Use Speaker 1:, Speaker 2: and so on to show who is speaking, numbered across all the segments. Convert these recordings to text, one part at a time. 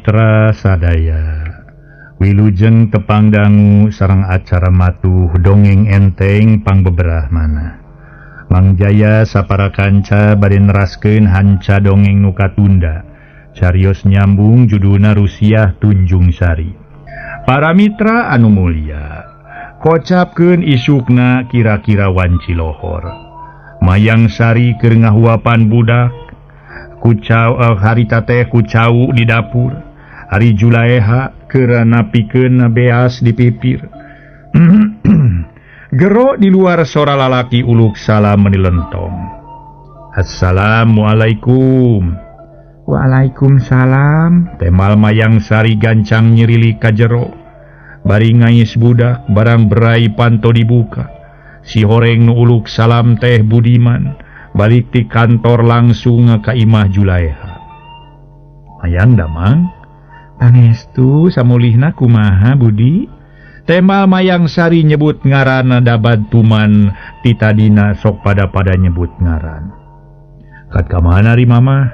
Speaker 1: Mitra sadaya wilujeng tepang dangu sareng acara matuh dongeng enteng pangbeberah mana Mang Jaya sapara kanca bade neraskeun hanca dongeng nu katunda carios nyambung judulna Rusiah Tunjung Sari. Para mitra anu mulia, kocapkeun isukna kira-kira wanci lohor. Mayang Sari keur ngahuapan budak kucau harita teh kucau di dapur. Ari Julaeha keur napikeun beas di pipir. Gero di luar sora lalaki uluk salam menilentong. Assalamualaikum. Waalaikumsalam. Temal Mayang Sari gancang nyirili ka jero. Bari ngais budak barang berai panto dibuka. Si horeng nu uluk salam teh Budiman balik ti kantor langsung ka imah Julaeha. Mayang damang pangestu samulihna kumaha Budi? Temal Mayang Sari nyebut ngaran dabad tuman titadina sok pada-pada nyebut ngaran. Kat ka mana ri mama?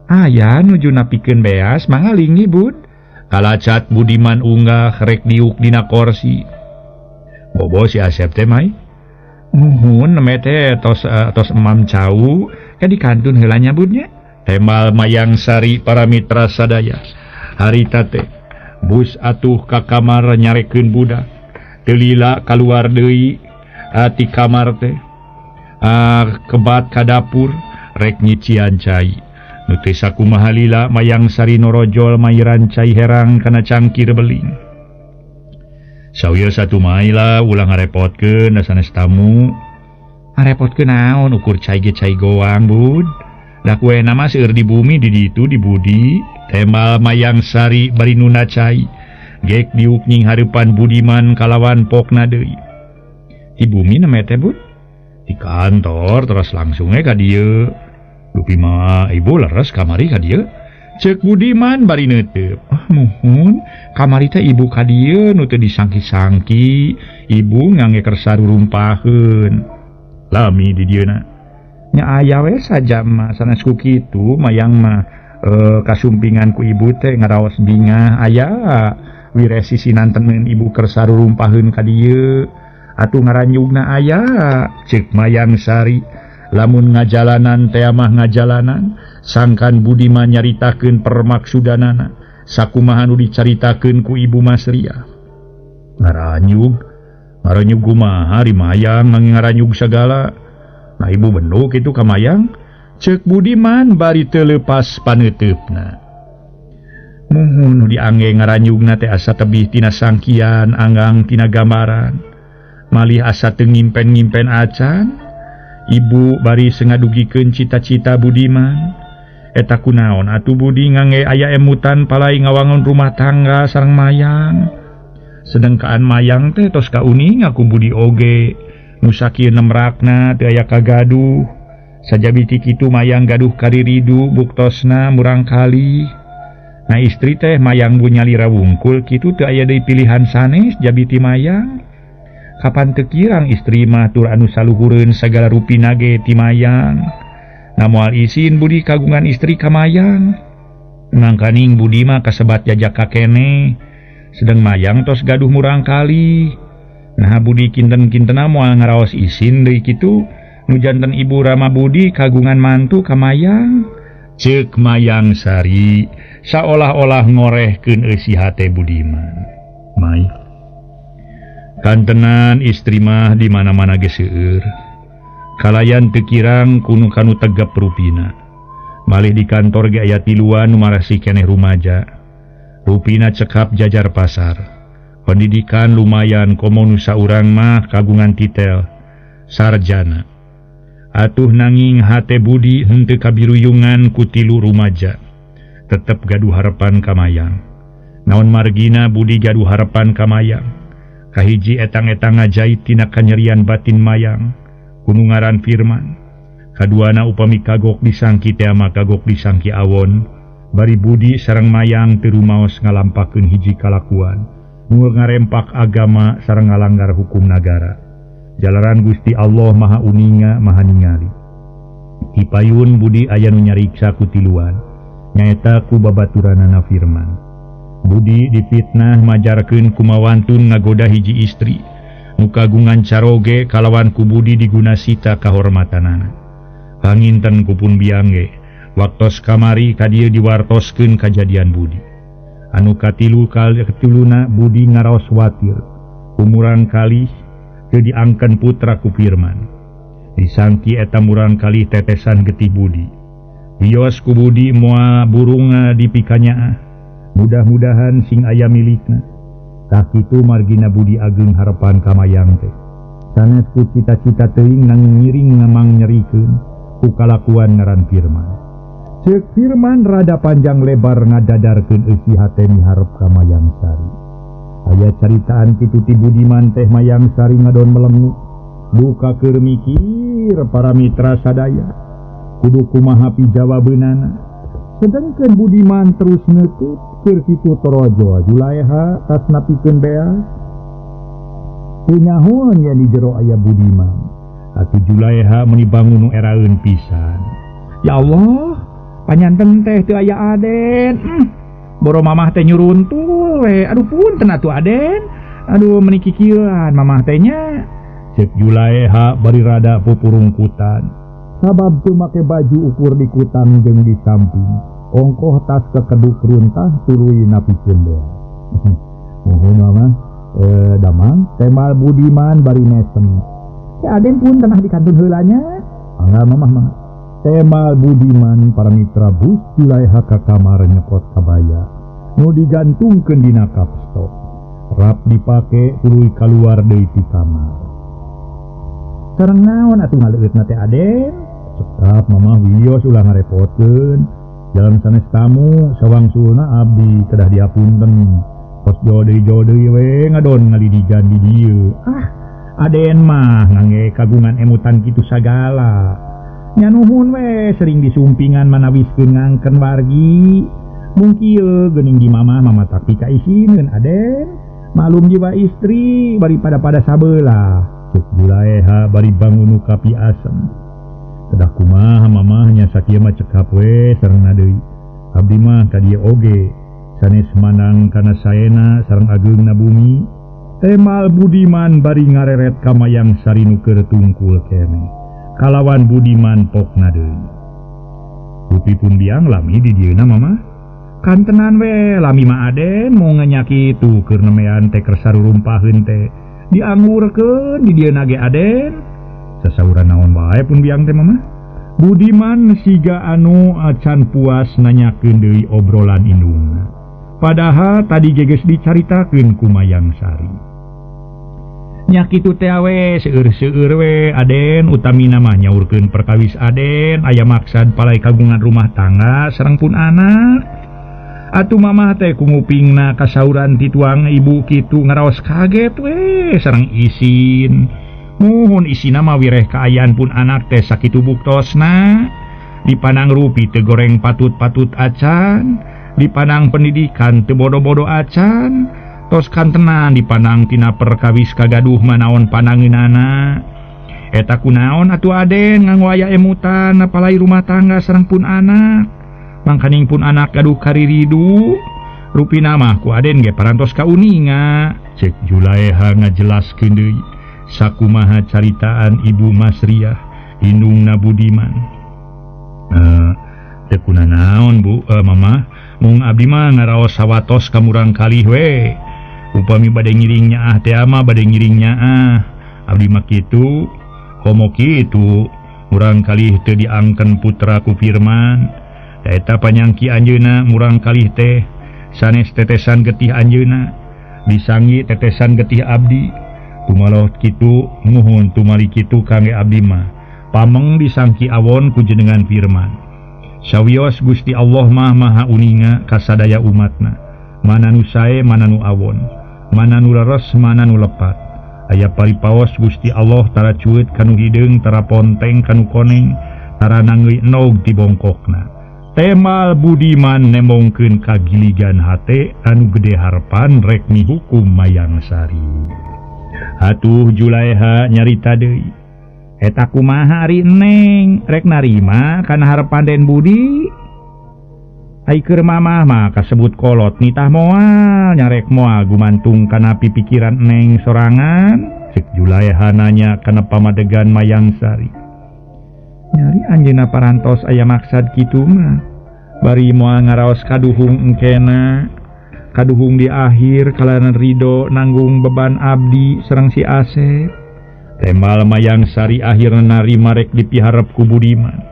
Speaker 1: Aya nuju napikeun beas mangalingi Bud. Kalacat Budiman unggah rek diuk dina korsi. Bobo si Asep teh mai. Muhun neme teh tos tos emam cau ka di kantun heula nya Bud nya. Temal Mayang Sari para mitra sadaya. Harita teh bus atuh ka kamar nyarekeun budak. Teu lila kaluar deui ti kamar teh. Kebat ka dapur rek nyician cai. Nu teu sakumaha lila Mayang Sari norojol mairan cai herang kana cangkir beling. Sawieu satumahi lah ulah ngarepotkeun da sanes tamu. Ngarepotkeun naon ukur cai ge cai goang Bud. Da kuena mah seueur di bumi di ditu di Budi. Temal Mayang Sari bari nuna cai. Gek diuk nying hareupan Budiman kalawan pokna deui. Di bumi neme teh Bud? Di kantor terus langsung ka dieu. Dupi mah ibu leres kamari ka dieu. Ceuk Budiman bari neuteup. Ah muhun, kamari teh ibu ka dieu nu teu disangki-sangki, ibu ngangge kersa rurumpaheun. Lami di dieuna. Nya aya we saja mah sanes ku kitu Mayang mah kasumpingan ku ibu teh ngaraos bingah aya wiresi sinanteneun ibu kersa rurumpaheun ka dieu. Atuh ngaranyugna aya ceuk Mayang Sari. Lamun ngajalanan teh mah ngajalanan sangkan Budiman nyaritakeun permaksudanana sakumaha nu dicaritakeun ku Ibu Masriah. Ngaranyug ngaranyug kumaha ari Mayang ngaranyug sagala. Nah ibu benduk itu ka Mayang ceuk Budiman bari teu leupas paneuteupna. Muhun nu diangge ngaranyugna teh asa tebih tina sangkian anggang tina gambaran. Malih asa teu ngimpen-ngimpen acan. Ibu bari sengadugikeun cita-cita Budiman. Eta kunaon atuh Budi ngangge aya emutan palai ngawangun rumah tangga sareng Mayang. Sedengkaan Mayang teh tos kauninga ku Budi oge. Nu sakieu nemrakna teu aya kagaduh. Sajabi ti kitu Mayang gaduh kariridu buktosna murangkalih. Nah istri teh Mayang bunyalira wungkul kitu teu aya deui pilihan sanes jabi ti Mayang. Kapan teu kirang istri mah tur anu saluhureun sagala rupina ge ti Mayang. Na moal isin Budi kagungan istri ka Mayang. Mangkaning Budi mah kasebat jajak kakene. Sedeng Mayang tos gaduh murangkalih. Nah Budi kinten-kintena moal ngaraos isin deui kitu. Nu janten ibu Rama Budi kagungan mantu ka Mayang. Ceuk Mayang Sari saolah-olah ngorehkeun eusi hate Budiman. Mai kantenan istri mah di mana-mana ge seueur. Kalayan teu kirang kunu kanu tegep rupina. Malih di kantor ge aya tiluan nu marasih keneh rumaja. Rupina cekap jajar pasar. Pendidikan lumayan komo nu saurang mah kagungan titel sarjana. Atuh nanging hate Budi henteu kabiruyungan ku tilu rumaja. Tetep gaduh harepan ka Mayang. Naon margina Budi gaduh harepan ka Mayang. Kahiji etang-etang ngajait tina kanyerian batin Mayang kunu ngaran Firman. Kaduana upami kagok disangki teh mah kagok disangki awon. Bari Budi sareng Mayang teu rumaos ngalampakeun hiji kalakuan nu ngarempak agama sareng ngalanggar hukum nagara. Jalaran Gusti Allah Maha Uninga Maha Ningali. Tipayun Budi aya nu nyariksa ku tiluan. Nyaeta ku babaturanana Firman. Budi dipitnah majarkeun kumawantun ngagoda hiji istri. Nu kagungan caroge kalawan ku Budi diguna sita kahormatanana. Panginten ku pun biang ge waktos kamari ka dieu diwartoskeun kajadian Budi. Anu katilu katiluna Budi ngaraos watir. Ku murangkalih teu diangken putra ku Firman. Disangki eta murangkalih tetesan getih Budi. Wios ku Budi moal burung dipikanyaah. Mudah-mudahan sing aya milikna. Tah kitu margina Budi ageng harepan ka Mayang teh. Sanes ku cita-cita teuing nanging ngiring ngamang nyerikeun ku kalakuan ngaran Firman. Ceuk Firman rada panjang lebar ngadadarkeun eusi hate miharep ka Mayang Sari. Aya caritaan kitu ti Budiman teh Mayang Sari ngadon melengu. Duka keur mikir para mitra sadaya. Kudu kumaha pijawabeunana. Sedengkeun Budiman terus neutup keur kitu torojo Julaeha tas napikeun beas. Teu nyahoan yen di jero aya Budiman. Atuh Julaeha meuni bangun nu eraeun pisan. Ya Allah, panyanten teh teu aya Aden. Boro mamah teh nyuruntul we. Aduh punten atuh Aden. Aduh meuni kikieuan mamah teh nya. Ceuk Julaeha bari rada pupurungkutan. Sabab teu make baju ukur di kutang jeung di samping. Ongkoh tas kekeduk runtah tuluy napikeun beas. Muhun mamah damang temal Budiman bari mesem. Ya Aden pun tanah di kantun heula nya. Mangga mamah mangga. Temal Budiman para mitra bus Julaeha ka kamar nyekot kabaya. Nu digantungkeun dina kapstok. Rap dipake tuluy kaluar deui ti kamar. Sareng naon atuh ngaleueutna teh Aden? Cekap mamah wios ulah ngarepotkeun. Jalan sanes tamu sawangsulna abdi kedah dihapunten. Kos jauh deui we ngadon ngalidigan di dieu. Ah, Aden mah ngangge kagungan emutan kitu sagala. Nya nuhun we sering disumpingan manawiskeun ngangken wargi. Mung kieu geuning di mamah mama tak pikaisineun Aden. Malum jiwa istri bari pada-pada sabelah. Ceuk Julaeha bari bangun nu kapi asem. Kedah kumaha mamahnya sakieu mah cekap we sareng deui. Abdi mah ka dieu oge sanes manang kana saena sareng ageungna bumi. Temal Budiman bari ngareret ka Mayang Sari nu keur tungkul keneh. Kalawan Budiman pokna deui. Rupi pun biang lami di dieuna mamah. Kantenan we lami mah Aden mau ngenya kitu keur nemean teh kersa rurumpaheun teh. Diangurkeun di dieuna ge Aden. Sasauran naon wae pun biang teh mamah. Budiman siga anu acan puas nanyakeun deui obrolan indungna. Padahal tadi geus dicaritakeun ku Mayang Sari. Nya kitu teh we seueur-seueur we Aden utamina mah nyaurkeun perkawis Aden aya maksad palai kagungan rumah tangga sareng pun anak. Atuh mamah teh ku ngupingna kasauran ti tuang ibu kitu ngaraos kaget we sareng isin. Muhun isina mah wireh kaayaan pun anak teh sakitu buktosna. Dipanang rupi teu goreng patut-patut acan, dipanang pendidikan teu bodo-bodo acan, tos kantenan dipanang tina perkawis kagaduh manaon panangeunana. Eta kunaon atuh Aden nganggo aya emutan apalai rumah tangga sareng pun anak. Mangkaning pun anak gaduh kariridu, rupina mah ku Aden ge parantos kauninga. Ceuk Julaeha ngajelaskeun deui sakumaha caritaan Ibu Masriah indungna Budiman. Teu kunanaon Bu, mamah, mung abdi mah ngaraos sawatos ka murangkalih we. Upami bade ngiring nyaah teh mah bade ngiring nyaah. Abdi mah kitu, komo kitu murangkalih teu diangken putra ku Firman. Eta panyangki anjeunna murangkalih teh sanes tetesan getih anjeunna, disangi tetesan getih abdi. Tumaloh kitu nuhun tumali kitu kangge abdi mah. Pameng disangki awon ku jenengan Firman. Sawios Gusti Allah mah maha uninga kasadaya umatna. Mana nu sae mana nu awon, mana nu leres mana nu lepat. Aya paripaos Gusti Allah tara cueut kanu hideung, tara ponteng kanu koneng, tara nangeuy enog ti bongkokna. Temal Budiman nembongkeun kagiligan hate anu gede harepan rek mihukum Mayang Sari. Atuh Julaeha nyarita deui. Eta kumaha ari Neng rek narima kana harepan Den Budi? Ai keur mamah mah kasebut kolot nitah moal nyarek moal gumantung kana pipikiran neng sorangan. Cek Julaeha nanya kana pamadegan Mayang Sari. Nyari anjeunna parantos aya maksad kitu mah. Bari moal ngaraos kaduhung engkena. Kaduhung di akhir kalayan ridho nanggung beban abdi sareng si Asep. Temal Mayang Sari akhirna narima rek dipiharep ku Budiman.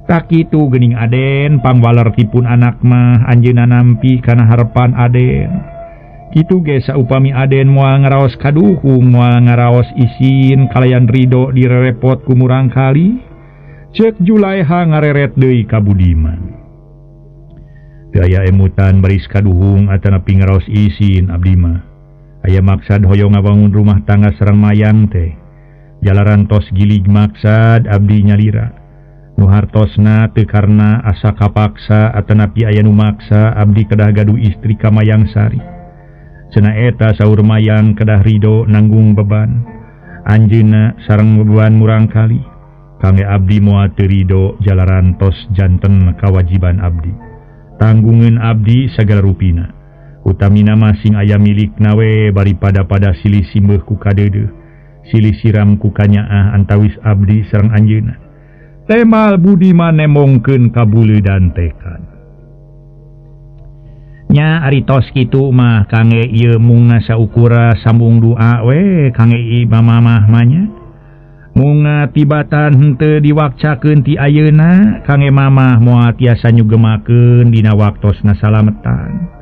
Speaker 1: Tak kitu geuning Aden pangwaler tipun anak mah anjeunna nampi kana harepan Aden. Kitu ge saupami Aden moal ngaraos kaduhung moal ngaraos isin kalayan ridho direrepot ku murangkali. Cek Julaeha ngareret deui ka Budiman. Teu aya emutan baris kaduhung atanapi ngaraos isin abdi mah. Aya maksad hoyong ngabangun rumah tangga sareng Mayang teh. Jalaran tos gilig maksad abdi nyalira. Nu hartosna teu karna asa kapaksa atanapi aya nu maksa abdi kedah gaduh istri ka Mayang Sari. Cenah eta saur Mayang kedah ridho nanggung beban. Anjeunna sareng beban murangkali. Kangge abdi moal teu ridho jalaran tos janten kawajiban abdi. Tanggungeun abdi sagala rupina. Utamina masing aya milik nawe bari pada-pada silih simbeuh ku kadeudeuh, silih siram ku kanyaah antawis abdi sareng anjeunna. Temal Budiman nemongkeun kabuleudan tekad. Nya ari tos kitu mah kangge ieu munga saukura sambung doa we kangge ieu mamah mah nya. Munga tibatan henteu diwakcakeun ti ayeuna kangge mamah moal tiasa nyugemakeun dina waktosna salametan.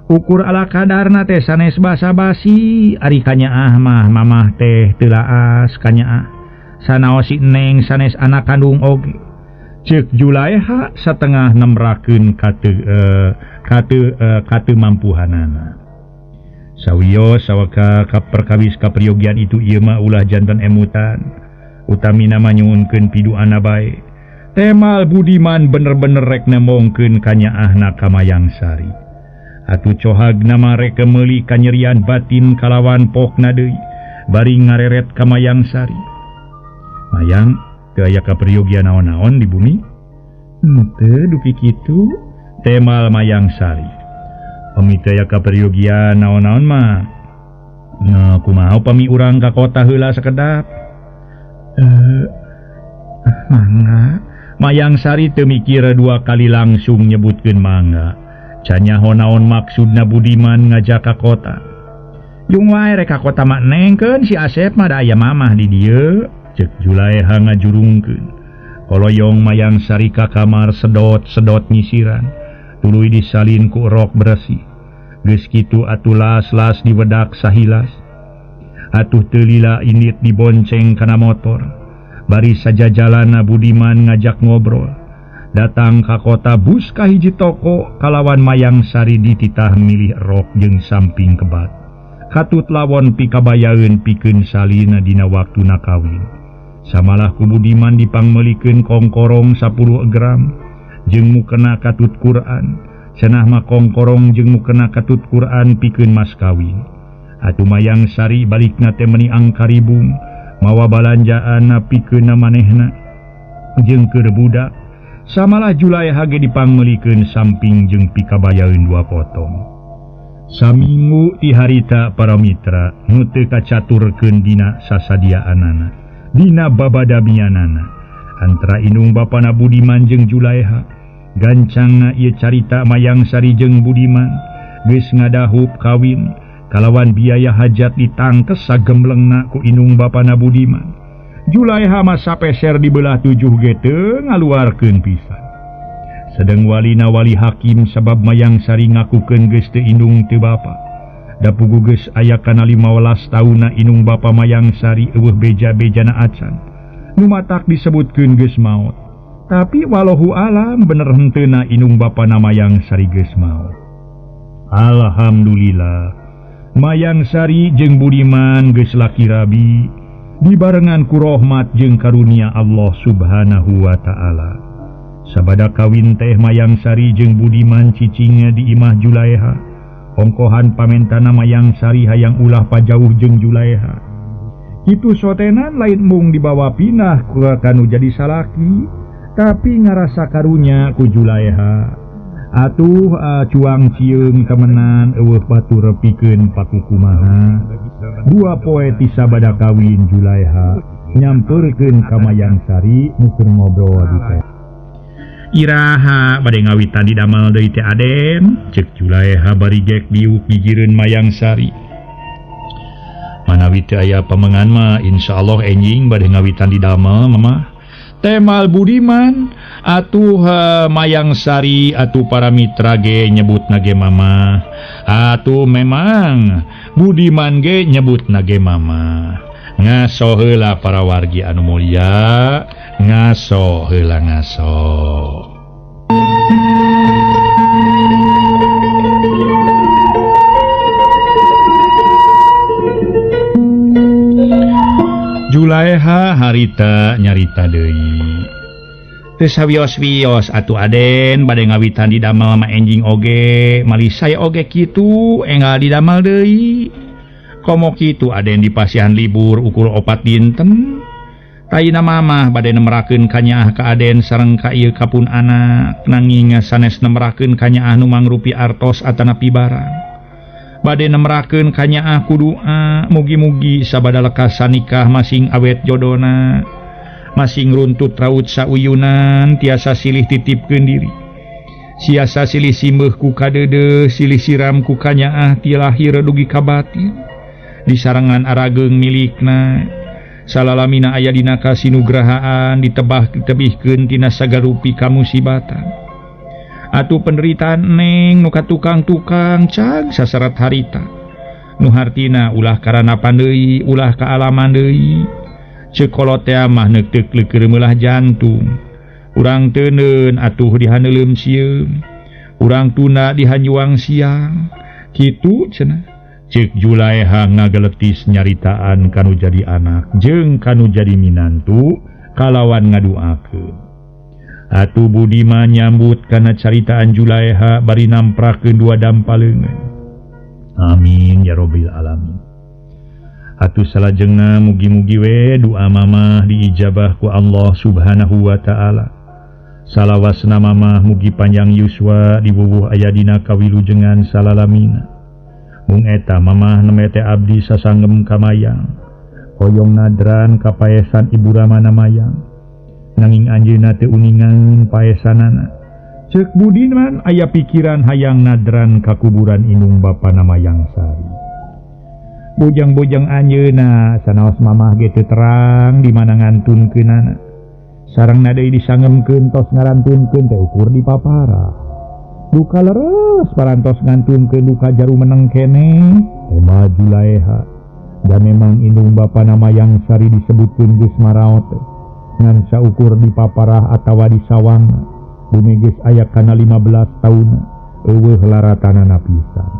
Speaker 1: Ukur ala kadarna teh sanes basa-basi ari kanyaah mah mamah teh teu laas kanyaah sanaos si neng sanes anak kandung oge. Ceuk Julaeha satengah nemrakeun kate mampuhanana. Sawios sawaka kaperkawis kaperyogian itu ieu mah ulah jantan emutan. Utamina mah nyuhunkeun piduana bae. Temal Budiman bener-bener rek nemongkeun kanyaahna ka Mayang Sari. Atuh cohagna mah rek meuli kanyerian batin kalawan pokna deui bari ngareret ka Mayang Sari. Mayang teu aya kaperyogian naon-naon di bumi? Henteu dupi kitu, temal Mayang Sari. Pami teu aya kaperyogian naon-naon mah. Nah, kumaha upami urang ka kota heula sakedap? Mangga. Mayang Sari teu mikir dua kali langsung nyebutkeun mangga. Canyaho naon maksudna Budiman ngajak ka kota. Jung wae rek ka kota mah nengkeun si Asep mah da aya mamah di dieu. Ceuk Julaeha ngajurungkeun. Koloyong Mayang Sari ka kamar sedot-sedot nyisiran. Tuluy disalin ku rok bersih. Geus kitu atuh las-las diwedak sahilas. Atuh teu lila indit dibonceng kana motor. Bari sajajalana Budiman ngajak ngobrol. Datang ka kota bus ka hiji toko kalawan Mayang Sari dititah milih rok jeung samping kebat. Katut lawon pikabayaeun pikeun salina dina waktuna kawin. Samalah ku Budiman dipangmeulikeun kongkorong 10 gram jeung mukena katut Quran. Cenah mah kongkorong jeung mukena katut Quran pikeun mas kawin. Atuh Mayang Sari balikna teh meuni angkaribung mawa balanjaanna pikeun manehna jeung keur budak. Samalah Julaeha ge dipangmeulikeun samping jeung pikabayaeun dua potong. Saminggu ti harita para mitra nu teu kacaturkeun dina sasadiaanana, dina babadamianana. Antara indung bapana Budiman jeung Julaeha, gancangna ieu carita Mayang Sari jeung Budiman geus ngadahup kawin kalawan biaya hajat ditangkes sagemlengna ku indung bapana Budiman. Julaeha mah sapeser dibelah 7 ge teu ngaluarkeun pisan. Sedeng walina wali hakim sabab Mayang Sari ngakukeun geus teu indung teu bapa. Da puguh geus aya kana 15 taunna indung bapa Mayang Sari eueuh beja-bejana acan. Nu matak disebutkeun geus maot. Tapi walahu alam bener henteuna indung bapana Mayang Sari geus maot. Alhamdulillah Mayang Sari jeung Budiman geus laki rabi dibarengan ku rahmat jeung karunia Allah Subhanahu wa taala. Sabada kawin teh Mayang Sari jeung Budiman cicingnya di imah Julaeha. Ongkohan pamentana Mayang Sari hayang ulah pajauh jeung Julaeha. Kitu sotenan lain mung dibawa pindah ku kanu jadi salaki, tapi ngarasa karunya ku Julaeha. Atuh cuang cieung kamenan eueuh batur pikeun pakukumaha. Dua poe ti sabada kawin Julaeha nyamperkeun ka Mayang Sari nu keur ngobrol di teh. Iraha bade ngawitan di damel deui teh Aden, ceuk Julaeha bari gek diuk gigireun Mayang Sari. Manawi teu aya pamengan mah insyaallah enjing bade ngawitan di damel mamah. Temal Budiman atuh Mayang Sari atuh para mitra ge nyebut nage mama. Atuh memang Budiman ge nyebut nage mama. Ngaso heula para wargi anu mulia, ngaso heula ngaso. Julaeha harita nyarita deui. Teu sawios-wios atuh Aden bade ngawitan di damel mah enjing oge, malisai oge kitu enggal di damel deui. Komo kitu Aden dipasihan libur ukur 4 dinten. Tayina mamah bade nemrakeun kanyaah ka Aden sareng ka ieu kapun anak, nanging sanes nemrakeun kanyaah nu mangrupi artos atanapi barang. Bade nemrakeun kanyaah ku doa, mugi-mugi sabada lekas sanikah masing awet jodona, masing runtut raut sauyunan tiasa silih titipkeun diri. Siasa silih simbeuh ku kadeudeuh, silih siram ku kanyaah ti lahir dugi ka batin. Disarengan arageung milikna salalamina aya dina kasinugrahaan ditebah ditebihkeun tina sagarupi kamusibatan. Atuh penderitaan neng nu katukang-tukang cag sasarat harita nu hartina ulah karanapan deui ulah kaalaman deui. Ceuk kolot teh mah neuteuk leukeur meulah jantung. Urang teuneun atuh dihaneuleum sieum, urang tuna dihanyuang siang kitu cenah. Ceuk Julaeha ngageletis nyaritaan kanu jadi anak jeung kanu jadi minantu kalawan ngaduakeun. Atuh Budiman nyambut kana caritaan Julaeha bari namprakeun dua dampaleungeun. Amin ya robbil alamin. Atuh salajengna mugi-mugi we doa mamah diijabah ku Allah Subhanahu wa taala. Salawasna mamah mugi panjang yuswa diwuwuh aya dina kawilujengan salalamina. Mung eta mamah nemete abdi sasanggem ka mayang. Hoyong nadran ka paesan Ibu Ramana mayang. Nanging anjeunna teu uningan paesanana. Ceuk Budiman aya pikiran hayang nadran ka kuburan indung bapana Mayang Sari. Bojang-bojang anjeunna sanaos mamah ge teu terang di mana ngantunkeunana. Sareng deui disangemkeun tos ngarantunkeun teh ukur di papara. Duka leres parantos ngantunkeun duka jaru meneng keneh tema Julaeha. Da memang indung bapana Mayang Sari disebutkeun geus maraot ngan saukur di paparah atawa di sawang bumi geus aya kana 15 taun eueuh laratanana pisan.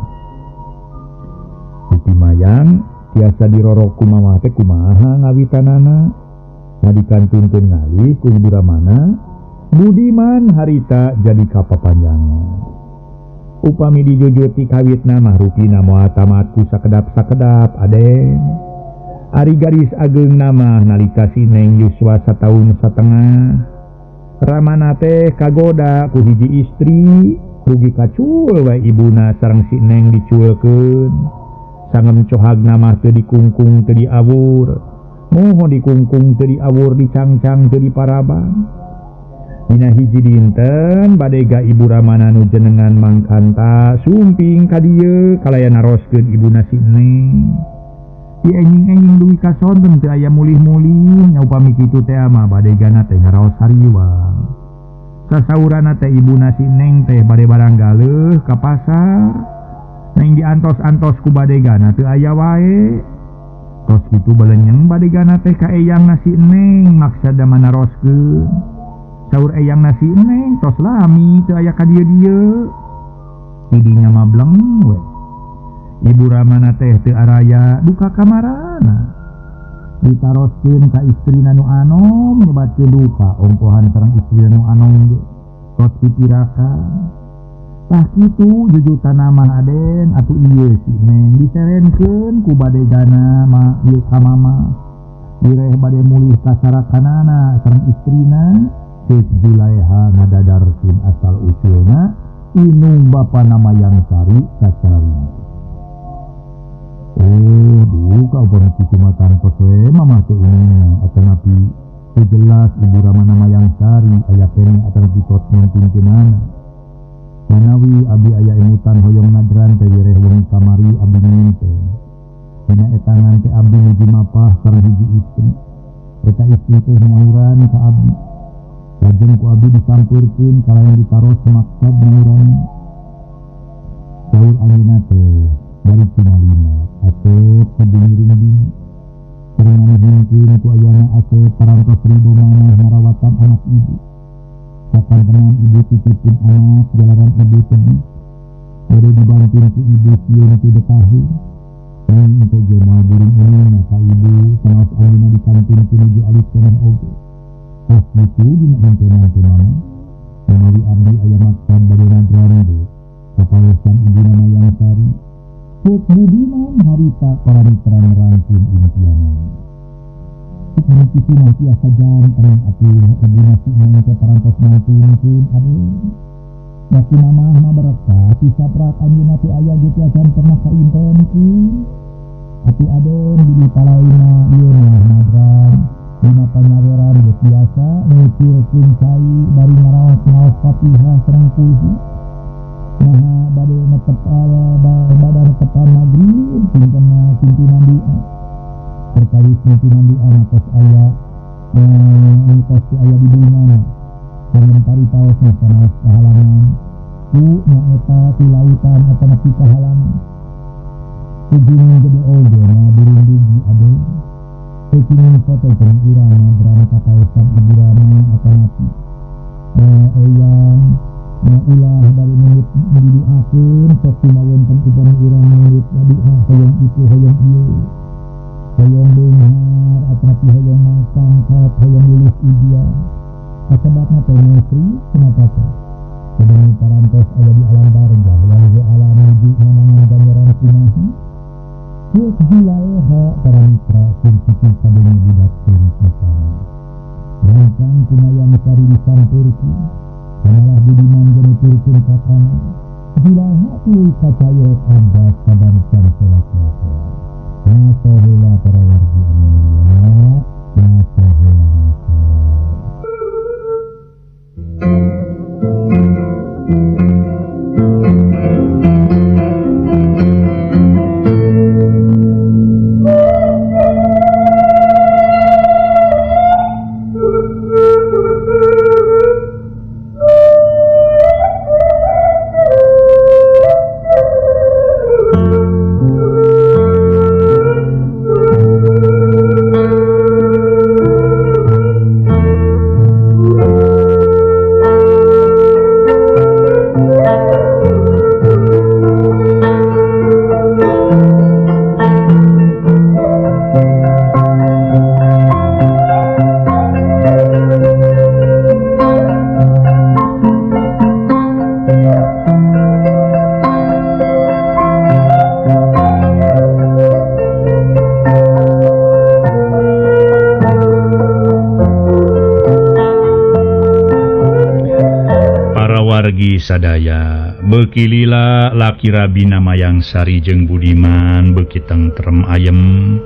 Speaker 1: Dupi mayang tiasa dirorok ku mamah teh kumaha ngawitanana ngadikantunkeun ngalih ku Ibu Ramana. Budiman harita jadi kapapanjangan. Upami dijujuti kawitna mah rupina moal tamat ku sakedap-sakedap Aden. Ari garis ageung nama nalika si Neng yuswa sataun satengah. Ramana teh kagoda ku hiji istri, rugi kacul wae ibuna sareng si Neng diculkeun. Sangem cohagna mah teu dikungkung teu diawur. Moho dikungkung teu diawur dicangcang teu diparabang. Dina hiji dinten badega Ibu Ramana nu jenengan Mangkanta sumping ka dieu kalayan naroskeun ibuna si Neng. Di enjing-enjing dugi ka sonten teu aya mulih-mulih nya upami kitu teh mah badegana teh ngaraos hariwang. Sasaurana teh ibuna si Neng teh bade barang galeuh ka pasar. Neng diantos-antos ku badegana teu aya wae. Tos kitu belenyeng badegana teh ka eyangna si Neng maksada manaroskeun. Saur eyang nasi Neng tos lami teu aya ka dieu-dieu. Didinya mah bleng we. Ibu Ramana teh teu araya duka kamarana. Ditaroskeun ka istrina nu anom nyebatkeun duka ongkohan sareng istrina nu anom ge. Tos pipirakan. Tah kitu jujutan mah Aden atuh ieu si Neng diserenkeun ku badegana mah ieu ka mama. Direh bade mulih ka sarakanana sareng istrina. Ceuk Julaeha ngadadarkeun asal usulna Inung bapana Mayang Sari kacarita. Oh, duka upami kitu mah tangtos we mamah teu uninga atanapi teu jelas ibu ramana Mayang Sari aya keneh atanapi tos ngantunkeunana. Manawi abi aya emutan hoyong nadran teh wireh wengi kamari abi ngimpen. Dina etangan teh abdi nuju mapah sareng hiji istri. Eta istri teh nyauran ka abdi. Lajeng ku abdi disampeurkeun kalayan ditaros maksad nyauran. Saur anjeunna teh bari cumalima Asep kudu ngiring bini. Sareng hingkeun ku ayana Asep parantos ridho maneh ngarawatan anak ibu. Sakantenan ibu titipin anak jalaran ibu tebih. Bade dibantuin ku ibu sieun teu betaheun. Ngan teu ge moal burung uning ka ibu sanaos anjeunna dikantun ku nuju alit keneh oge. Tos kitu dina impenan teh mama. Manawi abdi aya maksad bade nadran ge kapawesan ibuna Mayang Sari. Cek Budiman harita para mitra ngerangkeun impianana. Upami kitu mah tiasa janten atuh ibuna si Neng teh parantos ngantunkeun aden. Da ku mamah mah berkah ti saprak anjeunna teh aya ge tiasa pernah kaimpenkeun. Atuh aden bilih palaina ieu mah nadran dina panyaweran geus biasa ngucurkeun cai bari ngaraos-ngaos Fatihah sareng kulhu. Maha bade netep badan netepan magrib pingkena pimpinan doa. Perkawis pimpinan doa matos aya mitos ku aya di bumana. Sareng paritaos mah sanaos kahalangan. Ku nyaeta ti lautan atanapi kahalangan. Ku gunung gede oge mah burung dugi aden. Ku kini foto jeung urang nadran kapaesan ibu rama atanapi eyang ulah bari mulut didoakeun sok kumaha wonten upami urang mulut ngadoa hoyong itu hoyong ieu hoyong beunghar atanapi hoyong mangkat hoyong lulus ujian kasebabna teh musyrik kenapa teh sedang parantos aya di alam barzah wallahu alam nuju ngamanan ganjaran kumaha. Cek Zulaeha para mitra kursi sadaya budak seurik pisan. Gancang ku Mayang Sari disampeurkeun. Samalah Budiman genuturkeun ka kana. Zulaeha tuluy kacayot abas saban can salat lohor. Ngaso heula para wargi anu mulia, ngaso heula ngaso.
Speaker 2: Sadaya beuki lila laki Rabina Mayang Sari jeung Budiman beuki tentrem ayem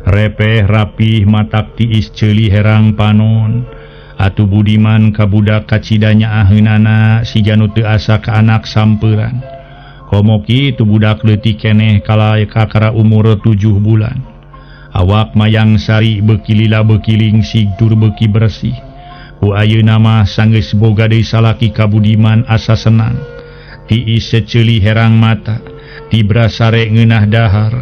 Speaker 2: repeh rapih matak tiis ceuli herang panon atuh Budiman kabudak kacida nyaaheunana siga nu teu asa ka anak sampeuran komo kitu budak leutik keneh kakara umur 7 bulan awak Mayang Sari beuki lila beuki lingsig tur beuki bersih. Ku ayeuna mah sanggeus boga deui salaki ka Budiman asa senang. Tiis seceuli herang mata, tibra sare ngeunah dahar,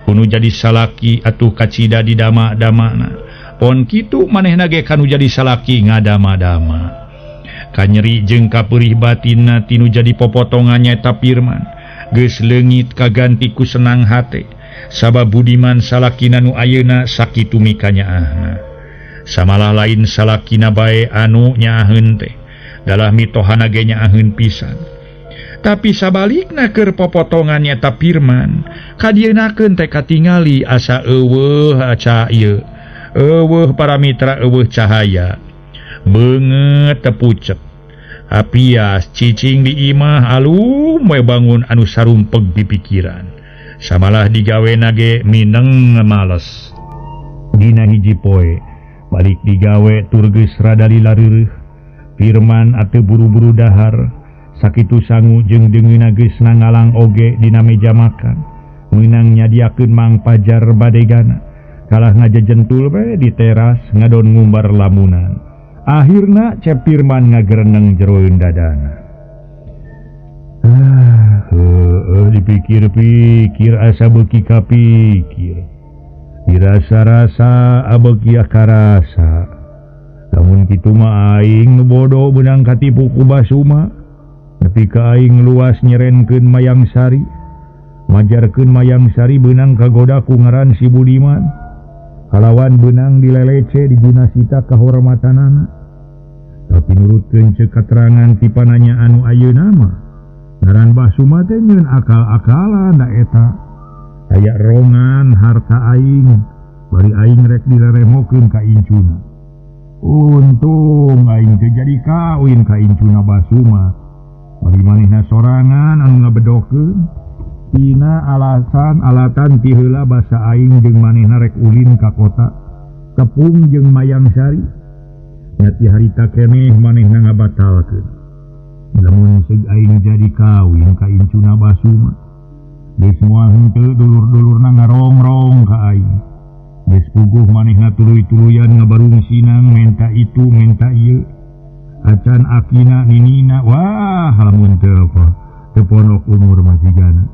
Speaker 2: kuno jadi salaki atuh kacida di dama-damana. Pon kitu manehna ge kanu jadi salaki ngadama-dama. Kanyeri jeung kapeurih batinna tinu jadi popotongan nyaeta Firman. Geus leungit kaganti ku senang hate, sabab Budiman salakina nu ayeuna sakitu mikanyaahna. Samalah lain salakina bae anu nyaaheun teh dalah mitohana ge nyaaheun pisan. Tapi sabalikna keur popotongan nyaeta Firman kadienakeun teh katingali asa eueuh aca ieu eueuh para mitra eueuh cahaya beungeut teu pucet.
Speaker 1: Apias cicing di imah alum we bangun anu sarumpeg pipikiran. Samalah digawe nage mineng males. Dina hiji poe balik digawe tur geus rada lila reureuh. Firman ateu buru-buru dahar sakitu sangu jeung deungeunna geus nangalang oge dina meja makan. Meunang nyadiakeun Mang Pajar badegana. Kalah ngajejentul we di teras ngadon ngumbar lamunan. Akhirna Cep Firman ngagereneng jeroeun dadana. Dipikir-pikir asa beuki kapikir. Dirasa-rasa abeuki karasa. Lamun kitu mah aing nu bodoh beunang katipu ku Basuma. Nepi ka aing luas nyerenkeun Mayang Sari. Majarkeun Mayang Sari beunang kagoda ku ngaran si Budiman. Kalawan beunang dilelece digunasita kahormatanana. Tapi nurutkeun ceuk katerangan ti pananya anu ayeuna mah ngaran Basuma teh nyeun akal-akalan da eta. Aya rongan harta aing bari aing rek dileremokeun ka incuna. Untung aing teh jadi kawin ka incuna Basuma. Bari manehna sorangan anu ngabedokeun. Tina alasan alatan ti heula basa aing jeung manehna rek ulin ka kota tepung jeung Mayang Sari. Nya ti harita keneh manehna ngabatalkeun. Lamun seug aing jadi kawin ka incuna Basuma, geus moal henteu dulur-dulurna ngarongrong ka aing. Geus puguh manehna tuluy-tuluyan ngabarung sinang menta itu menta ieu. Acan akina ninina wah lamun teu apa teu ponok umur majigana.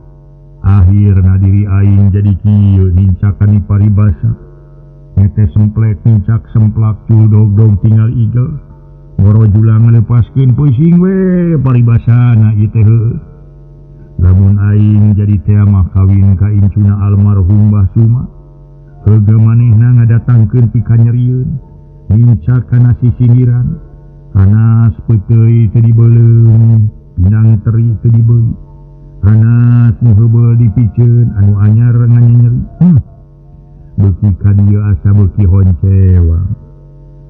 Speaker 1: Akhirna diri aing jadi kieu nincakan di paribasa. Nete semplek nincak semplak cul dog-dog tinggal igel. Ngoro julang ngalepaskeun pusing we paribasana ieu teh heueuh. Lamun aing jadi teh mah kawin ka incuna almarhum Basuma. Heugeul manehna ngadatangkeun pikanyerieun. Nincak kana sisindiran. Panas peuteuy teu dibeuleum, pinang teri teu dibeuli. Panas nu heubeul dipiceun anu anyar nganyenyeri. Beuki ka dieu asa beuki honcewang.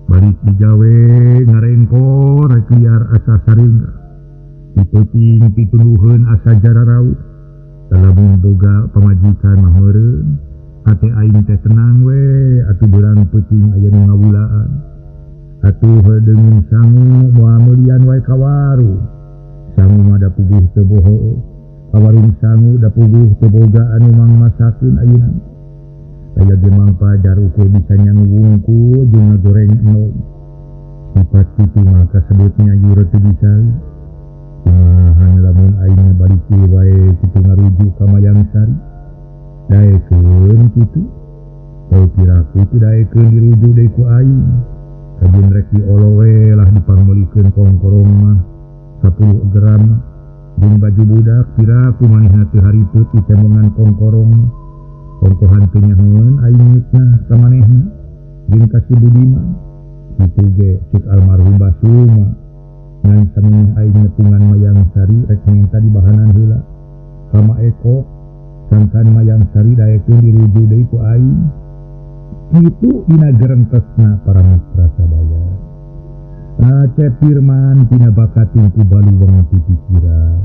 Speaker 1: Balik digawe ngarengkor rek liar asa sareungga. Dipeuting pituluheun asa jararau. Lamun boga pamajikan mah meureun. Hate aing teh tenang we atuh beurang peuting aya nu ngawulaan. Atuh heudeungeun sangu moal meulian wae ka warung. Sangu mah da puguh teu bohoo. Ka warung sangu da puguh teu boga anu mangmasakeun ayeuna. Aya ge Mang Pajar ukur bisa nyangu wungkul jeung ngagoreng endog. Sifat kitu mah kasebut nyayur teu bisa. Kumaha lamun aing balik wae kitu ngarujuk ka Mayang Sari. Daekeun kitu. Teu piraku teu daekeun dirujuk deui ku aing. Kajeun rek diolo we lah dipangmeulikeun kongkorong mah 10 gram jeung baju budak piraku manehna teu haripeup ditemongan kongkorong mah. Kongkohan teu nyahoeun aing mitnah ka manehna jeung ka si Budiman. Kitu ge ceuk almarhum Basuma. Ngan samemeh aing nepungan Mayang Sari rek minta dibahanan heula. Kama Eko sangkan Mayang Sari daekeun dirujuk deui ku aing. Kitu dina gerengkesna para mitra sadaya. Cep Firman tina bakating ku baluweng pipikiran.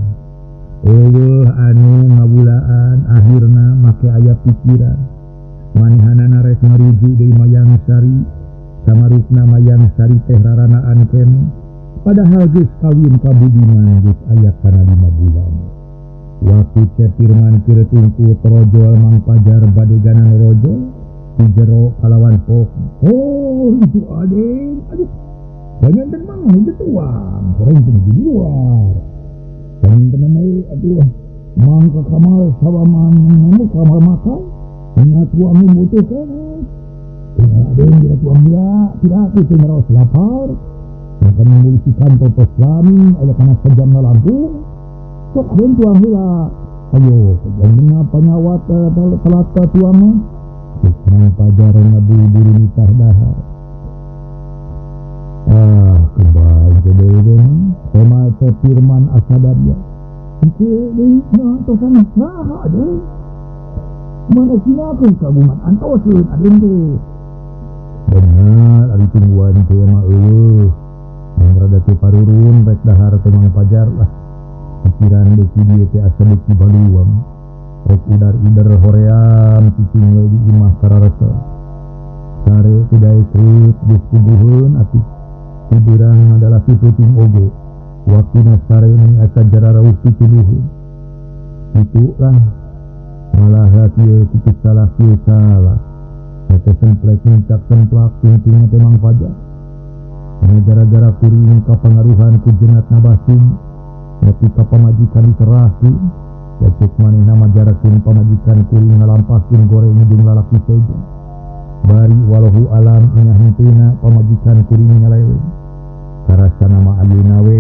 Speaker 1: Eueuh anu ngawulaan akhirna make aya pikiran. Manehanana rek ngarujuk deui Mayang Sari. Samarukna Mayang Sari teh raranaan keneh. Padahal geus kawin ka Budiman geus aya kana 5 bulan. Waktu Cep Firman keur tungku torojol Mang Pajar badeganan rojol di jero kalawan pok. Oh, itu aden. Aduh. Banyak mang itu tuang, goreng teh di luar. Banyak mah aduh. Mang ka kamar sawa mang ngamu kamar makan. Ingat tuang butuh keneh. Ingat aden kira tuang dia, tidak itu meraos lapar. Makan memulisikan totos lami, aya kana sejamna lampu. Sok aden tuang heula. Ayo, jangan panyawat telat ka tuang mah. Mang Pajar ngaburu-buru nitah dahar. Ah, kembali ke deui Koma Cep Firman asadaria. Ieu deui na tosan nah aduh. Mana sinakeun kagungan antoseun adeun teh. Bener ari tungguan teh mah eueuh.
Speaker 2: Mun rada teu parurun rek dahar teh Mang Pajar lah. Pikiran beuki dieu teh asa beuki baluang. Rek udar-ider hoream cicing we di imah kararese. Sare teu daek reut geus puguheun atuh. Tibeurang adalah peuting oge. Waktuna sare meni asa jararauh pituduheun. Kitu lah. Malah kieu kitu salah kieu salah. Teh semplek nincak semplak tungtungna teh Mang Pajar. Anu gara-gara kuring kapangaruhan ku jenatna Basum, nepi ka pamajikan diserahkeun. Cek manehna majarakeun pamajikan kuring ngalampahkeun goreng jeung lalaki sejen. Bari walahu alam nya henteuna pamajikan kuring nyaleweng. Karasana mah ayeuna we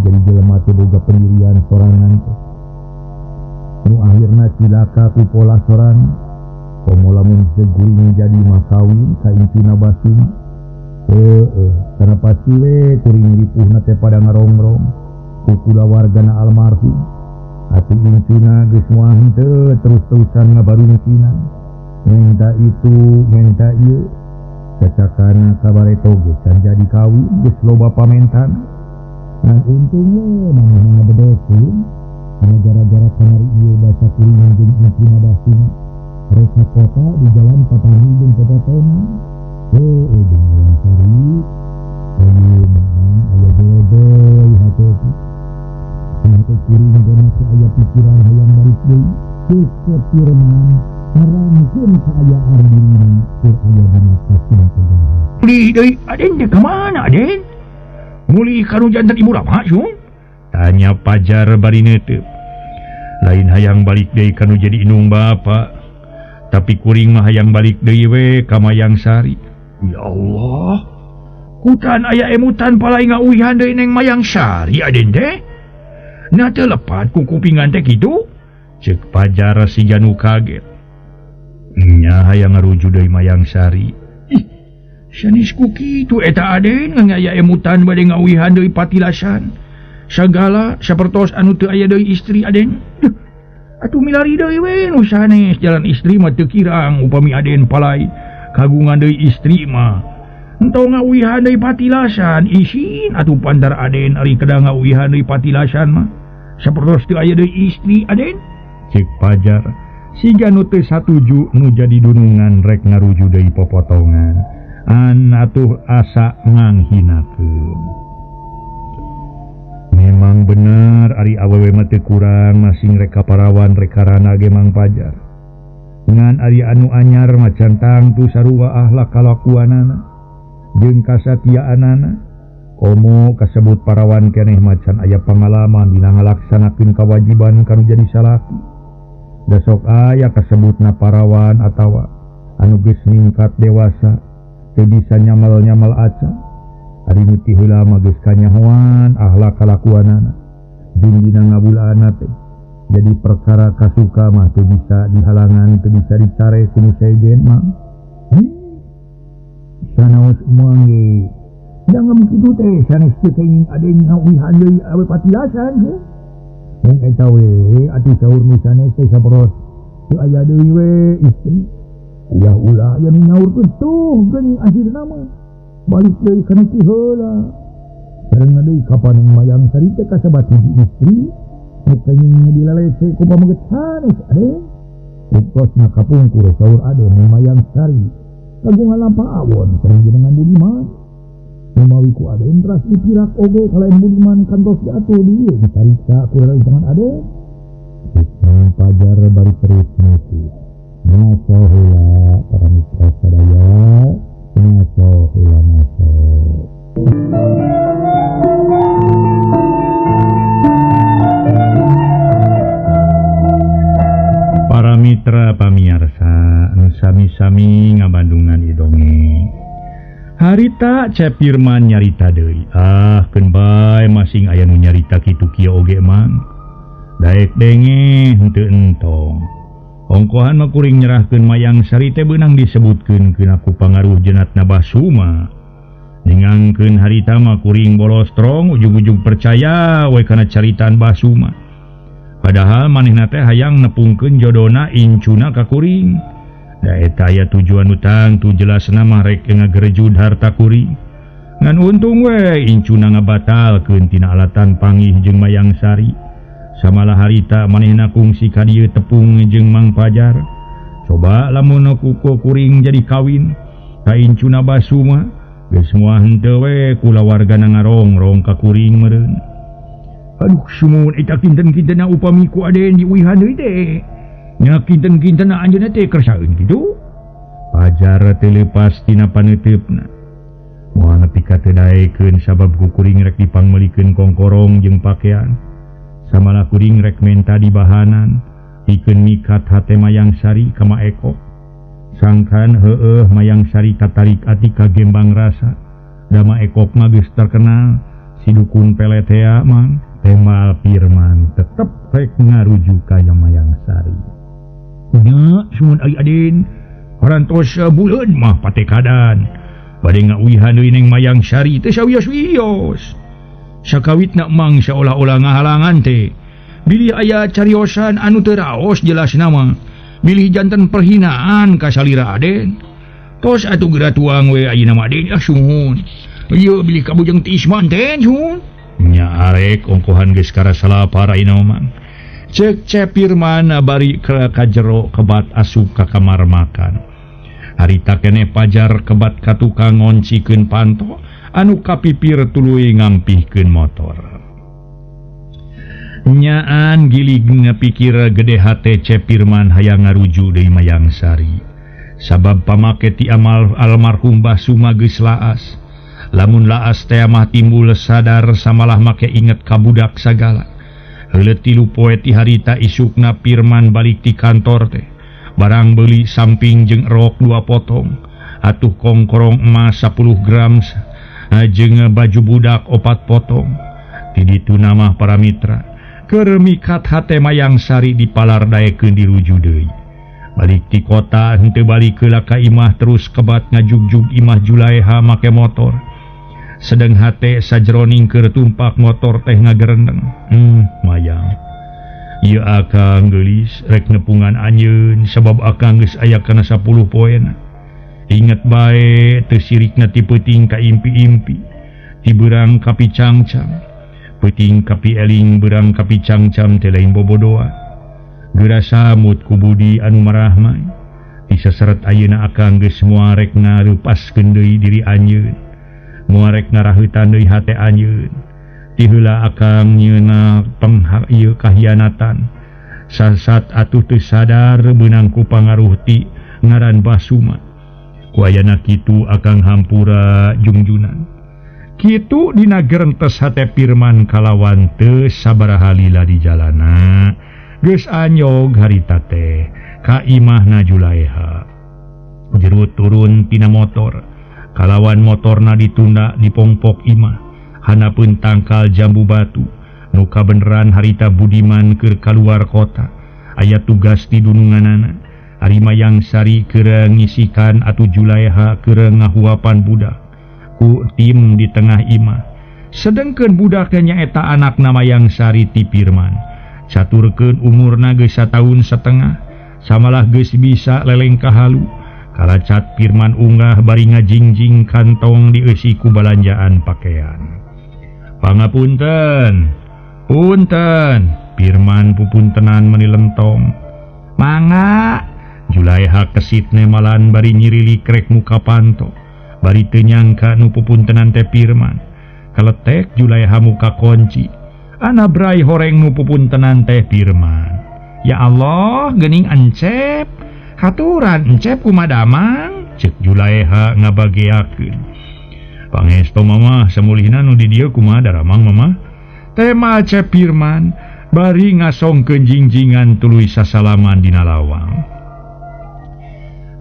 Speaker 2: jadi jelema teh boga pendirian sorangan teh. Nu akhirna cilaka ku pola sorangan. Komo lamun seguring jadi mah kawin ka incuna Basum. Heueuh, kana pasti we kuring ripuhna teh pada ngarongrong ku kulawargana almarhum. Atuh incuna geus moal henteu terus-terusan ngabarungkina. Minta itu, minta ieu. Cacakana kabareto ge can jadi kawin geus loba pamentan. Ngan untung we manehna ngabedokeun. Anu gara-gara kamari ieu basa kuring jeung incuna Basum. Rek ka kota di jalan papanggih jeung popotonan. Heueuh jeung Mayang Sari. Ayeuna mah aya geledoi hate teh. Hate kuring ge masih aya pikiran hayang balik deui. Cek Firman nerangkeun kaayaan dirina keur aya dina kacintegahan.
Speaker 1: Mulih deui Aden teh ka mana Aden? Mulih ka nu janten ibu rama Sung? Tanya Pajar bari neuteup. Lain hayang balik deui ka nu jadi indung bapa. Tapi kuring mah hayang balik deui we ka Mayang Sari. Ya Allah. Kutan aya emutan palai ngauihan deui neng Mayang Sari Aden teh. Na teu lepat ku kupingan teh kitu? Ceuk Pajar siga nu kaget. Nya hayang ngaruju deui Mayang Sari. Ih, sanes ku kitu eta Aden ngan aya emutan bade ngauihan deui patilasan. Sagala sapertos anu teu aya deui istri Aden. Duh, atuh milari deui we nu sanes jalan istri mah teu kirang upami Aden palai kagungan deui istri mah. Entong ngauihan deui patilasan isin atuh pandar Aden ari kedah ngauihan deui patilasan mah. Sapertos teu aya deui istri Aden. Cek Pajar siga nu teu satuju nu jadi dunungan rek ngaruju deui popotongan. An atuh asa nganghinakeun. Memang bener ari awewe mah teu kurang masing rek kaparawan rek karana ge Mang Pajar. Ngan ari anu anyar mah can tangtu sarua ahlak kalakuanana jeung kasatiaanana. Komo kasebut parawan keneh macan aya pangalaman dina ngalaksanakeun kawajiban kanu jadi salaki. Da sok aya kasebutna parawan atawa anu geus ningkat dewasa teu bisa nyamal-nyamal aca. Ari nu ti heula mah geus kanyahoan ahlak kalakuanana jeung dina ngabulana teh. Jadi perkara kasuka mah teu bisa dihalangan, teu bisa dicare ku nu sejen mah. Sanaos moal ge jangan kitu teh sanes teu kenging Aden ngauihan deui awe patilasan heuh. Mung eta we atuh saur nu sanes teh saperos teu aya deui we istri. Ulah-ulah aya nu nyaurkeun tuh geuning akhirna mah. Balik deui kana ti heula. Sareng deui kapan Mayang Sari teh kasebat hiji istri nu kenging dilalece ku pameget sanes Aden. Uktosna kapungkur saur Aden Mayang Sari kagungan lampah awon sareng jenengan Budiman. Numawi ku Aden teras dipirak oge kalayan Budiman kantos diatur dieu dicarita ku rerencangan Aden. Cek Mang Pajar bari terus nutup. Ngaso heula para mitra sadaya, ngaso heula ngaso. Para mitra pamiarsa anu sami-sami ngabandungan idonge. Harita Cep Firman nyarita deui. Ah, keun bae masing aya nu nyarita kitu kieu oge mang. Daek denge henteu entong. Ongkohan mah kuring nyerahkeun Mayang Sari teh beunang disebutkeun keuna ku pangaruh jenatna Basuma. Ningangkeun harita mah kuring bolos strong ujug-ujug percaya we kana caritaan Basuma. Padahal manehna teh hayang nepungkeun jodona incuna ka kuring. Da eta aya tujuan utang tu jelasna mah rek ngagerejud harta kuring.
Speaker 2: Ngan untung we incuna ngabatalkeun tina alatan panggih jeung Mayang Sari. Samalah harita manehna kungsi ka dieu tepung jeung Mang Pajar. Coba lamun ku kuring jadi kawin ka incuna Basuma geus moal henteu we kulawargana ngarongrong ka kuring meureun. Aduh sumuhun eta kinten-kintenna upami ku aden diuihan deui teh. Nya kinten-kintenna anjeunna teh kersaeun kitu. Pajar teu leupas tina paneuteup-na. Moal nepi ka teu daekeun sabab ku kuring rek dipangmeulikeun kongkorong jeung pakean. Samalah kuring rek menta di bahanan. Pikeun mikat hate Mayang Sari ka Ma Eko. Sangkan heueuh Mayang Sari tatarik ati ka gembang rasa. Da Ma Ekok mah geus terkenal si dukun peletea mang. Temal Pirman tetep rek ngarujuk ka Mayang Sari. Nya sumun ari Aden parantos buleun mah patekadan. Bade ngauihan deui ning Mayang Sari teh sawios-wios. Sakawitna mang saolah-olah ngahalangan teh. Bilih aya cariosan anu teu raos jelas nama. Bilih janten perhinaan ka salira Aden. Tos atuh geura tuang we ayeuna mah Aden ah sumuhun. Ieu bilih kabujeng tiis manten sumuhun. Nya arek ongkohan geus karasa lapar ayeuna mah. Cek Cep Pirman bari ka jero kebat asup ka kamar makan. Harita keneh Pajar kebat ka tukang ngoncikeun panto anu kapipir tuluy ngampihkeun motor. Nyaan gilig ngapikir gede hate Cep Pirman hayang ngarujuk deui Mayang Sari. Sabab pamake ti amal almarhum Basuma geus laas. Lamun laas teh mah timbul sadar samalah make inget ka budak sagala. Heuleut tilu poe ti harita isukna Pirman balik ti kantor teh. Barang beuli samping jeung rok 2 potong. Atuh kongkorong emas 10 gram jeung baju budak 4 potong. Ti ditu mah para mitra keur mikat hate Mayang Sari dipalardaekeun diruju deui. Balik ti kota henteu balik heula ka imah terus kebat ngajugjug imah Julaeha make motor. Sedeng hate sajroning keur tumpak motor teh ngagerendeng. Mayang. Ieu akang geulis rek nepungan anjeun sabab akang geus aya kana 10 poena. Inget bae teu sirikna ti peuting ka impi-impi, ti beurang ka picangcang. Peuting ka pieling beurang ka picangcam teh lain bobodoan. Geura samut ku budi anu marahmai. Ti saseret ayeuna akang geus moal rek ngarupaskeun deui diri anjeun. Moal rek ngaraheutan deui hate anjeun. Ti heula akang nyeuna penghak ieu kahianatan. Sasat atuh teu sadar beunang ku pangaruh ti ngaran Basuma. Ku ayana kitu akang hampura jungjunan. Kitu dina gerentes hate Pirman kalawan teu sabaraha lila di jalana. Geus anyog harita teh ka imahna Julaeha. Jero turun tina motor. Kalawan motorna ditunda di pongpok imah. Hanapeun tangkal jambu batu. Nu kabeneran harita Budiman keur kaluar kota. Aya tugas di dununganana. Ari Mayang Sari keur ngisikan atuh Julaeha keur ngahuapan budak ku tim di tengah imah. Sedengkeun budaknya nyaeta anakna Mayang Sari ti Pirman. Caturkeun umurna geus sataun setengah, samalah geus bisa lelengkah halu. Kalacat Pirman unggah bari ngajingjing kantong dieusi ku balanjaan pakaian. Pangapunten, punten, Pirman pupuntenan meuni lentong. Mangga, Julaeha kesit nemalan bari nyirili krek muka panto. Bari teu nyangka nu pupuntenan teh Pirman. Kaletek Julaeha muka kunci. Ana brai horeng nu pupuntenan teh Pirman. Ya Allah, geuning encep. Haturan encep kumadamang, cek Julaeha ngabageakeun. Pangesto mamah samulihna nu di dieu kumaha daramang mamah? Tema Cep Pirman bari ngasongkeun jingjingan tuluy sasalaman dina lawang.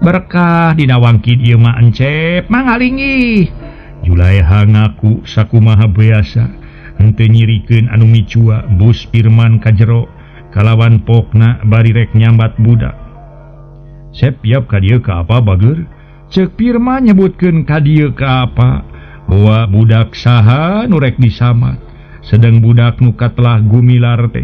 Speaker 2: Berkah dina wangkid ieu mah encep mangalingih. Julaeha ngaku sakumaha biasa henteu nyirikeun anu micua bus Pirman ka jero kalawan pokna bari rek nyambat budak. Sep yap ka dieu ka apa bager? Ceuk Pirman nyebutkeun ka dieu ka apa? Bahwa budak saha nu rek disamat. Sedang budak nu katelah gumilar teh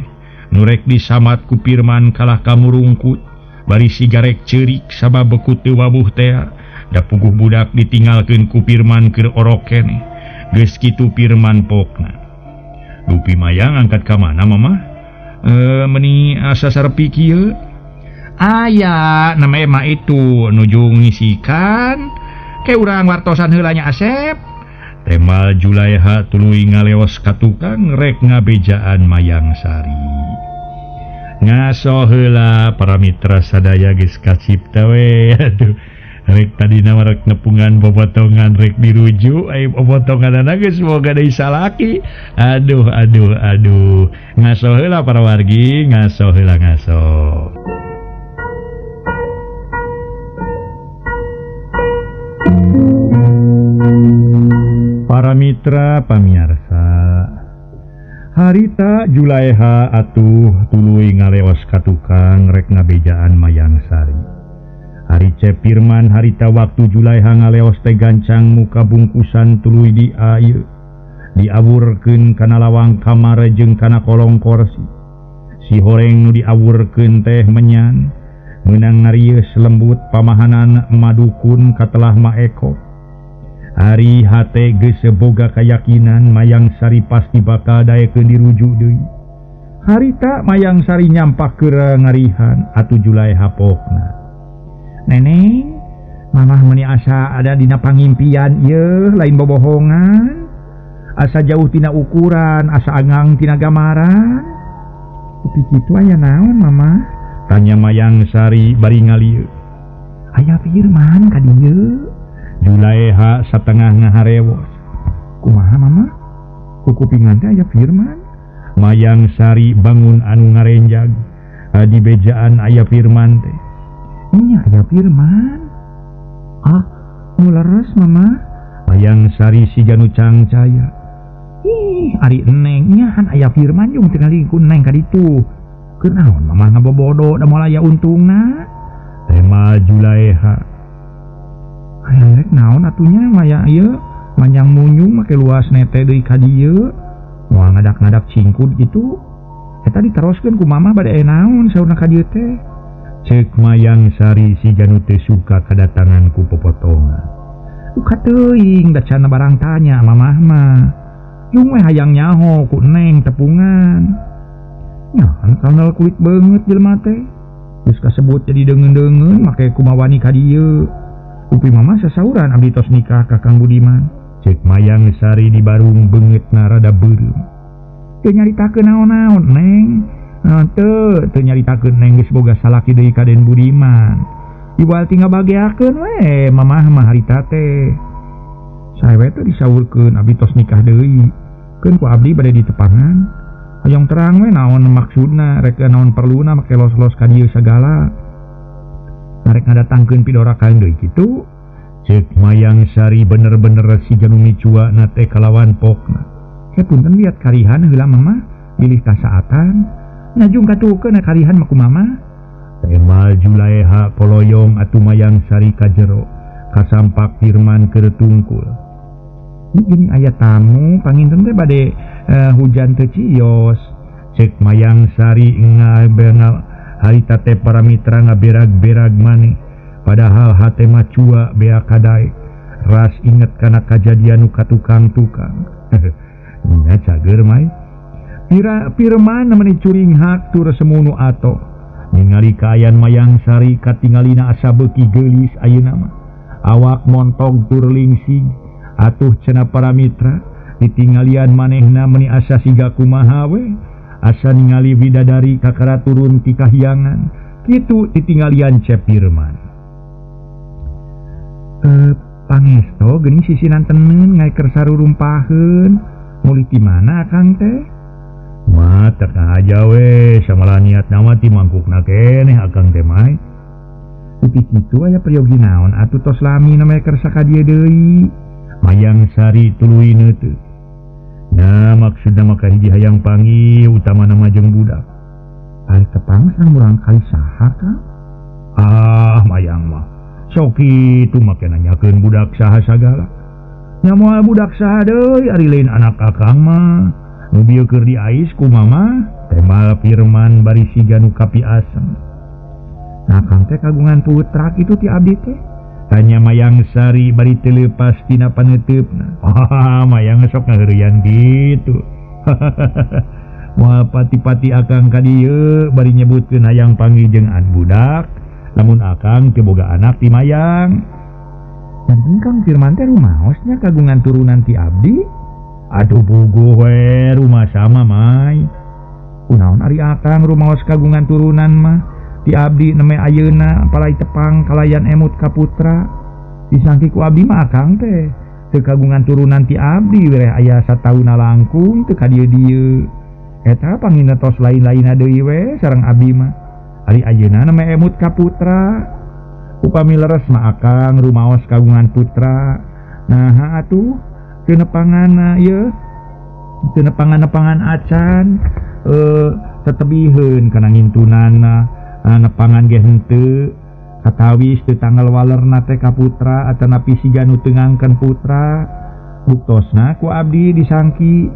Speaker 2: nu rek disamat ku Pirman kalah kamurungkut. Bari sigarek ceurik sabab beku teu wabuh tea. Da puguh budak ditinggalkeun ku Pirman keur orok keneh. Geus kitu Firman pokna. Dupi Mayang angkat ka mana mama? Meni asa sarepi kieu. Aya nama emah itu nuju ngisikan. Ke urang wartosan heula nya Asep. Temal Julaiha tuluy ngaleos ka tukang rek ngabejaan Mayang Sari. Ngaso heula para mitra sadaya geus kacipta we. Aduh, rek tadina mah rek nepungan popotongan rek dirujuk ai popotonganana geus boga deui salaki. Aduh aduh aduh. Ngaso heula para wargi, ngaso heula ngaso. Para mitra pamiarsa, harita Julaiha atuh tuluy ngaleos ka tukang rek ngabejaan Mayang Sari. Ari Cep Firman harita waktu Julaiha ngaleos teh gancang muka bungkusan tuluy diawurkeun kana lawang kamar jeung kana kolong korsi. Si horeng nu diawurkeun teh menyan, meunang ngarieus lembut pamahanan madukun katelah maeko. Ari hate geus boga kayakinan Mayang Sari pasti bakal daekeun dirujuk deui. Harita Mayang Sari nyampak keur ngarihan atuh Julaiha pokna. Neneng, mamah meuni asa ada dina pangimpian ieu lain bobohongan. Asa jauh tina ukuran, asa angang tina gambaran. Tapi kitu aya naon mamah? Tanya Mayang Sari bari ngalieu. Aya Firman ka dieu. Julaiha satengah ngaharewos. Kumaha mama? Kukupingan teh aya Firman. Mayang Sari bangun anu ngarenjag. Di bejaan aya Firman teh. Nya aya Firman. Ah, nu leres mama. Mayang Sari siga nu cangcaya. Ih, ari eneng nyahan aya Firman jeung tingali ku neng ka ditu. Kunaon mama ngabobodo da moal aya untungna? Tema Julaiha. Hayang rek naon atunya maya ieu manjang munyung make luas nete deui ka dieu moal ngadak-ngadak cingkud kitu eta diteroskeun ku mamah bade aya naon saurna ka dieu teh. Ceuk Mayang Sari siga nu teu suka kadatangan ku popotongan. Uka teuing da cana barang tanya mamah mah. Jung we hayang nyaho ku neng tepungan. Nyahan kanal kulit beungeut jelema teh. Geus kasebut jadi deungeun-deungeun make kumawani ka dieu. Upi mama sasauran abdi tos nikah ka Kang Budiman. Cek Mayang Sari di barung beungeutna rada beureum. Teu nyaritakeun naon-naon neng. Teu teu nyaritakeun neng geus boga salaki deui ka Den Budiman. Iwal ti ngabageakeun we mamah mah harita teh. Saewe teh disaurkeun abdi tos nikah deui. Keun ku abdi bade ditepangan. Hayang terang we naon maksudna, rek naon perluna make los-los ka dieu sagala. Arek ngadatangkeun pidorakan deui kitu. Ceuk Mayang Sari bener-bener siga nu micua na teh kalawan pokna. Ke punten liat karihan heula mama, bilih kasaatan. Najung katukeun karihan mah ku mama. Temal Julaiha poloyong atuh Mayang Sari ka jero, kasampak Firman keur tungkul. Ini aya tamu panginten teh bade hujan teu cios. Ceuk Mayang Sari ngabengal harita teh para mitra ngaberag-berag maneh. Padahal hate mah cua bea kadaek. Ras inget kana kajadian nu ka tukang-tukang. Nya cager mai. Firman meni curinghak tur semunu ato. Ningali kaayaan Mayang Sari katingalina asa beuki geulis ayeuna mah. Awak montong tur lingsing. Atuh cenah para mitra ditinggalian manehna meni asa siga kumaha we. Asa ningali bidadari kakara turun ti kahyangan. Kitu ditinggalian Cep Firman. Pangesto geuning sisinan tenun ngaeker sarurumpaheun. Mulih ti mana akang teh? Mah teu aja we, samalah niatna mah ti mangkukna keneh akang teh mah. Upi kitu aya peryogi naon atuh tos lami na maeker sakadieu deui. Mayang Sari tuluy neuteuh. Nah maksudna maka hiji hayang panggih utamana mah jeung budak. Ari tepang sareng murang kali saha ka? Ah Mayang mah sok kitu make nanyakeun budak saha sagala. Nya moal budak saha deui ari lain anak akang mah. Nu bieu keur diais ku mama temal Firman bari siga nu kapiasem. Nah akang teh kagungan putra kitu ti abdi teh.
Speaker 1: Tanya Mayang Sari bari teu leupas tina paneuteup. Hahaha, Mayang sok ngaheureuyan kitu. Moal pati-pati akang ka dieu bari nyebutkeun hayang panggih jeung an budak, lamun akang teu boga anak ti Mayang. Janten Kang Firman teh rumaosnya kagungan turunan ti abdi? Aduh puguh we rumah sama Mai. Kunaon ari akang rumaos kagungan turunan mah? Ti abdi neme ayeuna palai tepang kalayan emut ka putra. Disangki ku abdi mah akang teh teu kagungan turunan ti abdi wireh aya satauna langkung teu ka dieu-dieu. Eta pangina tos lain-lainna deui we sareng abdi mah. Ari ayeuna neme emut ka putra. Upami leres mah akang rumaos kagungan putra. Naha atuh teu nepangan ieu teu nepangan-nepangan acan tetebiheun kana ngintunanna nepangan ge henteu katawis teu tanggal walerna teh ka putra atanapi siga nu teu ngangkeun putra. Buktosna ku abdi disangki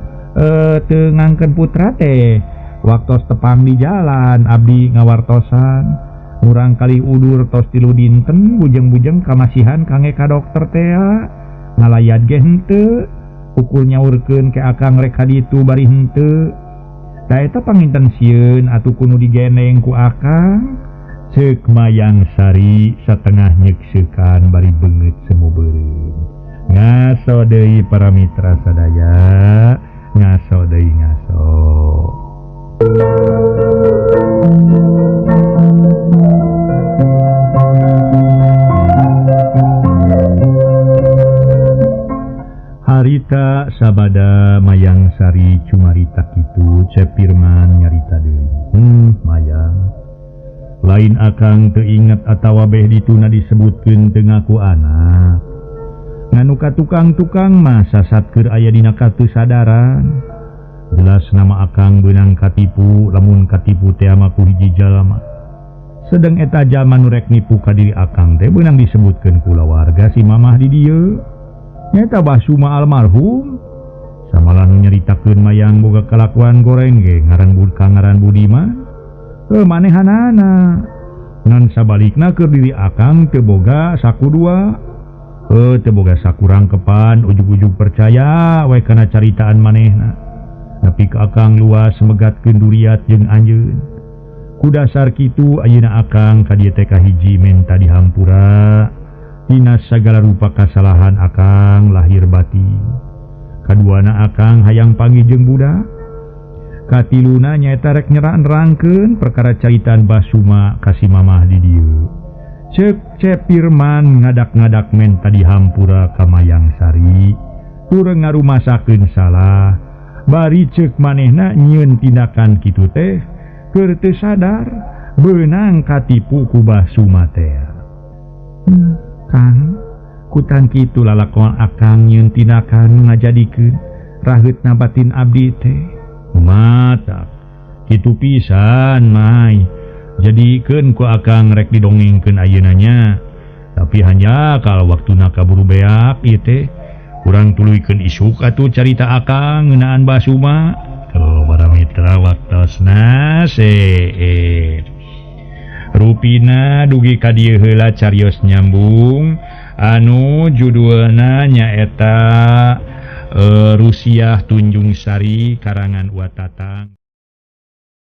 Speaker 1: teu ngangkeun putra teh waktos tepang di jalan abdi ngawartosan murang kali udur tos 3 dinten bujeng-bujeng kamasihan kange ka dokter tea ngalayat ge henteu ukul nyaurkeun ke akang rek ka ditu bari henteu. Da eta panginten sieun atuh kudu digeneng ku akang. Ceuk Mayang Sari satengah nyekseukan bari beungeut semu beureum. Ngaso deui para mitra sadaya, ngaso deui ngaso. Harita sabada Mayang Sari cumarita kitu Cep Firman nyarita deui. Mayang lain akang teu inget atawa beh dituna disebutkeun teu ngaku anak. Nganu ka tukang-tukang mah sasat keur aya dina katusadaran. Jelas nama akang beunang katipu lamun katipu teh mah ku hiji jalma. Sedeng eta jalma nu rek nipu ka diri akang teh beunang disebutkeun kulawarga si mamah di dieu. Nyata Basuma almarhum samalah nu nyaritakeun Mayang boga kalakuan goreng ge ngaran ngaran Budiman manehanana ngan sabalikna keur diri akang teu boga saku dua teu boga sakurang kepan ujug-ujug percaya we kana caritaan manehna nepi ka akang luas megatkeun duriat jeung anjeun. Ku dasar kitu ayeuna akang ka dieu teh kahiji menta dihampura tina sagala rupa kasalahan akang lahir batin. Kaduana akang hayang panggih jeung budak. Katiluna nyaeta rek nyerang-nerangkeun perkara caritaan Basuma ka si mamah di dieu. Ceuk Cep Firman ngadak-ngadak menta dihampura ka Mayang Sari tureng ngarumasakeun salah. Bari ceuk manehna nyieun tindakan kitu teh keur teu sadar beunang katipu ku Basuma teh. Kang, kutan kitu lalakon akang nyieun tindakan ngajadikeun raheutna batin abdi teh. Mata kitu pisan Mai. Jadikeun ku akang rek didongengkeun ayeuna nya. Tapi hanya kalau waktuna kaburu beak ieu teh urang tuluykeun isuk atuh carita akang ngeunaan Basuma. Tuh para mitra waktosna seep. Rupina dugi ka dieu heula carios nyambung anu judulna nyaeta Rusiah Tunjung Sari karangan Wa Tatang.